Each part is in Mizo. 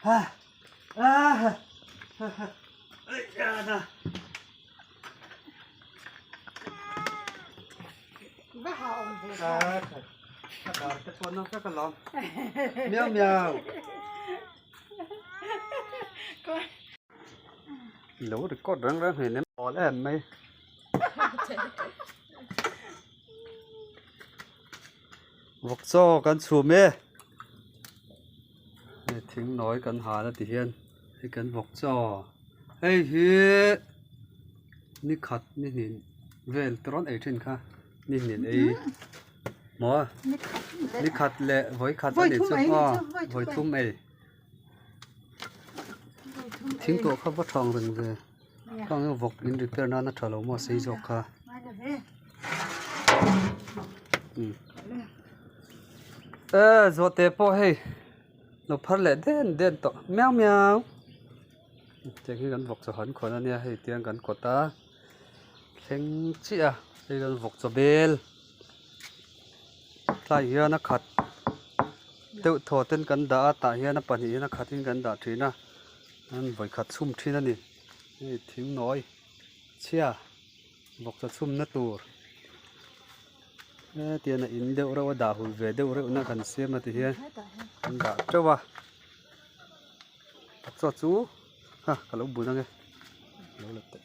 Ha ah ha ha ai ana. Va ha awm ve kha. Ka dar te pawh nasa ka lawm. Miau miau. Lo record reng reng hei nem awl em mai. Vawk chaw kan chhum e. Hei thing nawi kan hal a ti hian hei kan vawk chaw hei hi ni khat ni hnih vel te rawn ei thin kha ni hnih ei maw ni khat leh vawi khat a nih chu aw vawi thum ei thing tawh kha va thang reng ve khang hi vawk in repair nan a tha lo maw a sei zawk kha e zawhte pawh hei lo phar leh den den tawh miau miau tiang hi kan vawk chaw han khawn a nia hei tiang kan kawt a thleng chiah a hei kan vawk chaw bel tlai hian a khat deuh thaw ten kan dah a tah hian a pahnih hian a khat in kan dah thin a an vawikhat chhum thin a ni hei thing nawi chhia vawk chaw chhumna tur hetiang a in deuh reuh a dah hul ve deuh reuh na kan siam a ti hian an dah teuh a chaw chu ha ka lo bun ange lo la teh.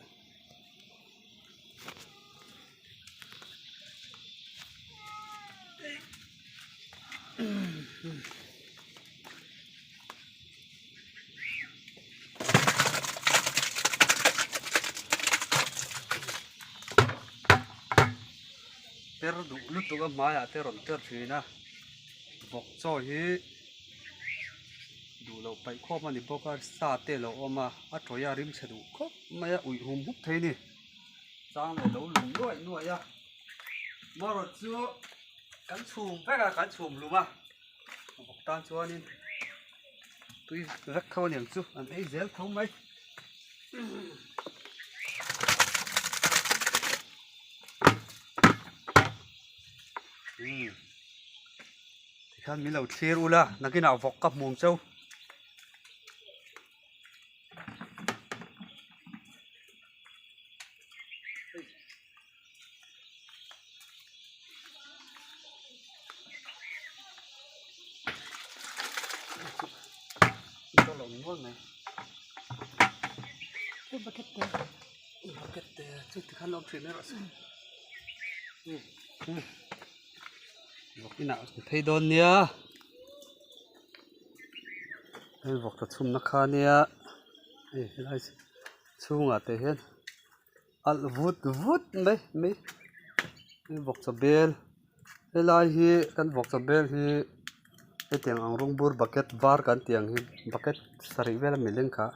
Per duh lutuk a hmaiah te rawn per thin a vawk chaw hi duh loh paih khawm a ni bawk a sa te a lo awm a a tawih a rim chhe duh khawp mai a uih hum hup thei a ni chang leh lo lum nuaih nuaih a marawt chu kan chhum vek a kan chhum hlum a vawk tan chuanin tui vek tho aniang chu an ei zel tho mai. Tikhian min lo thlir ula nakinah vawk ka hmu ang cheu. Bucket te chu tikhan awm thin erawh se vawk inah kan phei dawn nia hei vawk tla chhumna kha ania hei helai chhungah te hian alh vut vut mai mai hei vawk chaw bel helai hi kan vawk chaw bel hi hetiang ang rawng bur bucket var kan tih ang hi bucket sarih vel a mileng kha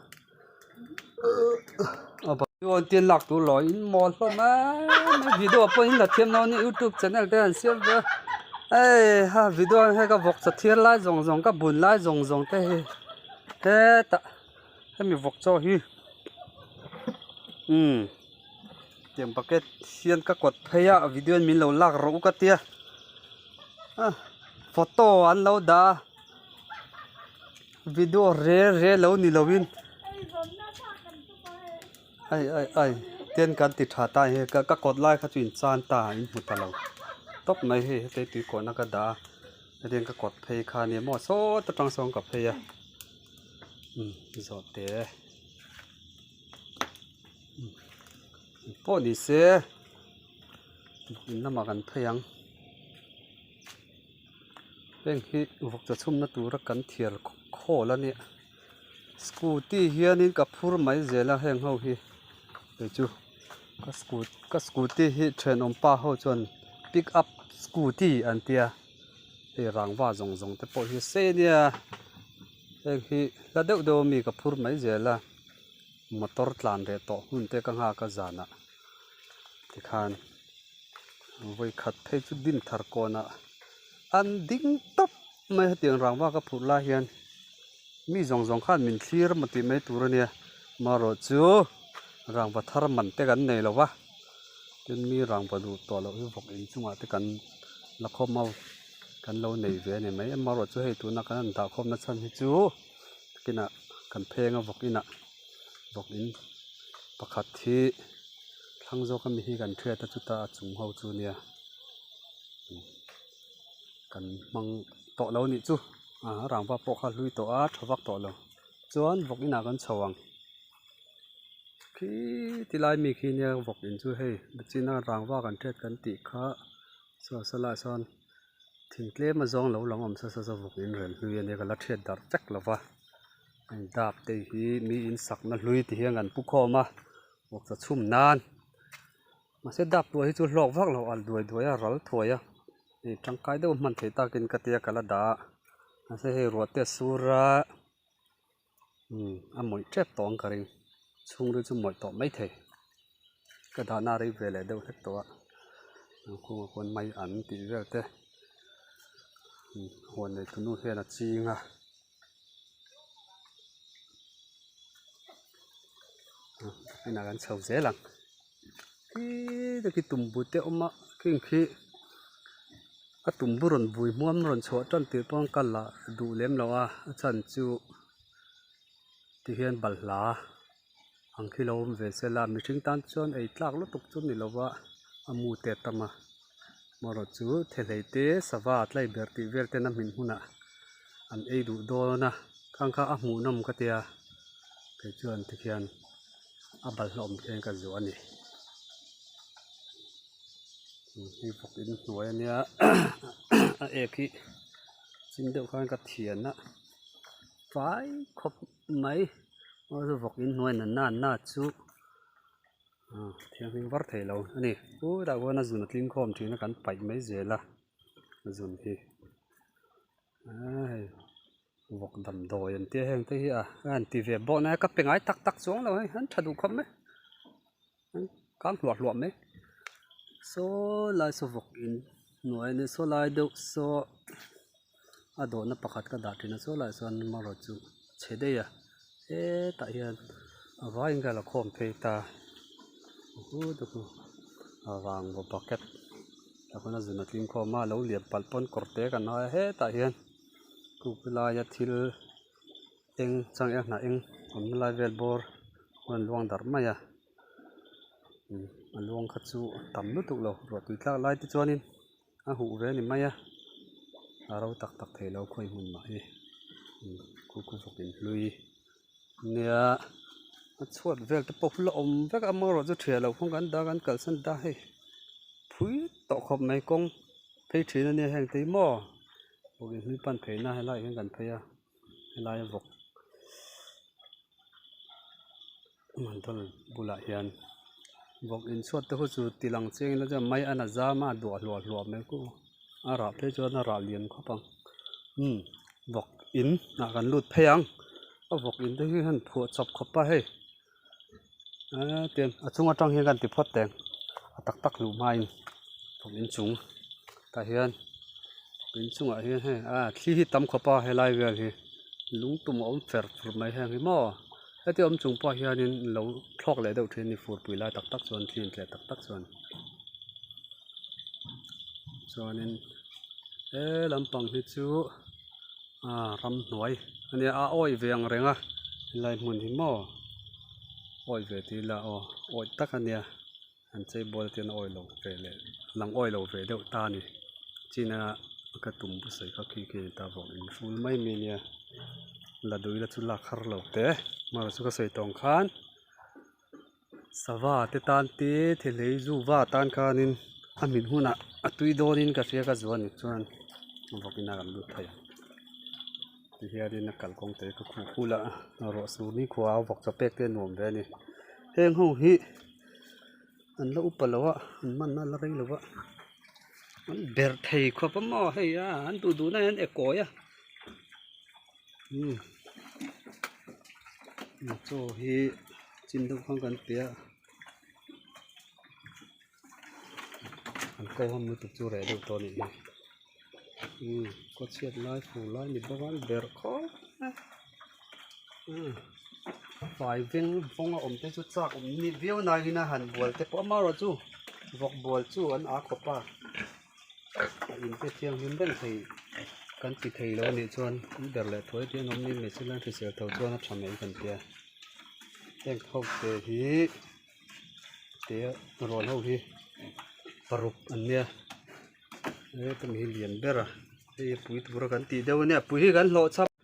tin lak tur lo in mawl hlawm em mai video pawh in la thiam lo ania youtube channel te an siam ve a hei ha video hei ka vawk chaw thiar lai zawng zawng ka bun lai zawng zawng te hi hetah hemi vawk chaw hi umm tiang bucket hian ka kawt phei a video in min lo lak rawh u ka tia ah photo an lo dah a video re re lo ni lo in ai ai ai ten kan ti tha ta hei ka ka kawt lai kha chu in chan ta in hmu ta lo tawp mai hei heti tui kawhna ka dah a hetiang ka kawt phei kha nia maw sawt atang sawn ka phei a umm zawh te umm pawh ni se in lamah kan phei ang heng hi vawk chaw chhumna tura kan thiar khawl a nia scooty hianin ka phur mai zel a heng ho hi kei chu ka scoo ka scooty hi thenawm pa ho chuan pick up scooty an tia hei rangva zawng zawng te pawh hi a sei ania heng hi hla deuh deuh ami ka phur mai zel a motor tlan reh tawh hun te ka nghak a zanah tikhan vawikhat phei chu din thar kawnah an ding tawp mai hetiang rangva ka phurh lai hian mi zawng zawng khan min thlir emaw tih mai tur ania marawh chu rangva thar man te kan nei lo va tin mi rangva duh tawh loh hi vawk inchungah te kan la khawm a kan lo nei ve a ni mai amarawh chu hei tuna kan han dah khawm na chhan hi chu. Nakinah kan pheng a vawk inah vawk in pakhat hi thlang zawk ami hi kan hriat a chuta a chung ho chu nia kan hmang tawh lo anih chu a rangva pawh kha a hlui tawh a tha vak tawh lo chuan vawk inah kan chho ang khi ti lai mi khi nia vawk in chu hei china rangva kan hriat kan tih kha saw sawlaiah sawn. Thing tlem a zawng lo lang awm sa sa sa vawk in rel hlui a nia ka la thiat darh vek lo va heng dap te hi mi in sakna hlui ti hian an pu khawm a vawk chaw chhum nan mahse dap tuah hi chu hlawk vak lo alh duai duai a ral thuai a hei tangkai deuh hman theih takin ka tia ka la dah a mahse hei ruah te a sur a umm a mawih tep tawh ang ka ring chhungril chu mawih tawh maithei ka dahna a rei ve leh deuh hlek tawh a kungah khuan mai an tih vel te huan nei tunu hian a ching a inah kan chho zel ang khi te khi tumbu te a awm a khing khi a tumbu rawn vui hmuam rawn chhuah tan tirh pawh an kal lah duh lem lo a a chhan chu tihian balhla ang khi lo awm ve sela mihring tan chuan ei tlak lutuk chu ni lova a mu te a tam a amaherawh chu thehlei te sava tlai ber tih vel ten a hmin hunah an ei duh dawn a khang kha a hmuhnawm ka tia kei chuan tikhian a balhla awm khian ka zuah a ni hei vawk in hnuai ania a ek hi chin deuh khan ka thian a fai khawp mai aw chu vawk in hnuai na na na chu thianghlim var thei lo a ni khutah khuan a zun a tling khawm thin a kan paih mai zel a zun hi hei. Vawk damdawi an tia heng te hi a an ti ve bawk nai ka pe ngai tak tak chuang lo hei an tha duh khawp mai an kang hluah hluah mai saw lai saw vawk in hnuai ania saw lai deuh saw a dawhna pakhat ka dah thin a saw laiah chuan amaherawh chu chhe daih a hetah hian a vaiin ka la khawm phei ta a vang bucket tah khuan a zun a tling khawm a lo lian palh pawn kawr te kan hai a hetah hian. Kuk laia thil eng changel hnah eng awmna lai vel bawr a rawn luang darh mai a a luang kha chu a tam lutuk lo ruah tui tlak lai te chuanin a huh ve a ni mai a a ro tak tak thei lo khawi hmun mah hi khu khu vawk in hlui nia a chhuat vel te pawh la awm vek a amaherawh chu thiah loh kawng kan dah a kan kalsan ta hei phui tawh khawp mai kawng phei thin a nia heng te hi maw. Vawk in hlui pan phei na helaiah hian kan phei a helaia vawk dawl bulah hian vawk in chhuat te khu chu ti lang chiang ila chuan mai an a zam a a duah hluah hluah mai khu a rah phei chuan a rah lian khawp ang umm vawk in ah kan lut phei ang a vawk in te hi han phuah chawp khawp a hei eee tiang a chung atang hian kan ti phawt teng a tak tak luh hmain vawk in chung tah hian vawk in chungah hian hei a thli hi tam khawp a helai vel hi lung tum a awm fer fur mai heng hi maw heti awm chung pawh hianin lo thlawk leh deuh thin a ni furpui lai tak tak chuan thli in tleh tak tak chuan chuanin he lampang hi chu ah ramhnuai a nia a awih ve ang reng a helai hmun hi maw awih ve tih ila aw awih tak a nia an chei bawl te hian a awih lo ve leh lang awih lo ve deuh ta a ni china ka tum sawi kha khi khi a ni ta vawk in ful mai mai a nia la duh ila chu lak har lo teh amaherawh chu ka sawi tawng khan sava te tan te thilei zu va tan khanin a hmin hunah a tui dawnin ka hria ka zuan ni chuan vawk ina kan lut thei ang tihianin a kalkawng te ka khuh khul a ruah sur ni khua a vawk chaw pek te a nuam ve a ni heng ho hi an la upa lo a an man a la rei lo a an berh thei khawp a maw hei a an duh duh na hian e kawi a umm chaw hi chin deuh khan kan pe a an ko ham lutuk chu reh deuh tawh a nih hi umm khaw chhiat lai fur lai ni bawk a an berh khawp mai umm fai veng vawng a awm te chu chak awm ni viau nangin a han bual te pawh amaherawh chu vawk bual chu an ah khawp a a in te thianghlim reng thei. Kan ti thei lo anih chuan an ber leh thuai te an awm ni mai se la hrisel tho chuan a tha mai kan tia. Heng ho te hi te rawn ho hi paruk an nia heta mi hi lian ber a hei hi pui tura kan tih deuh ania pui hi kan hlawh chhap.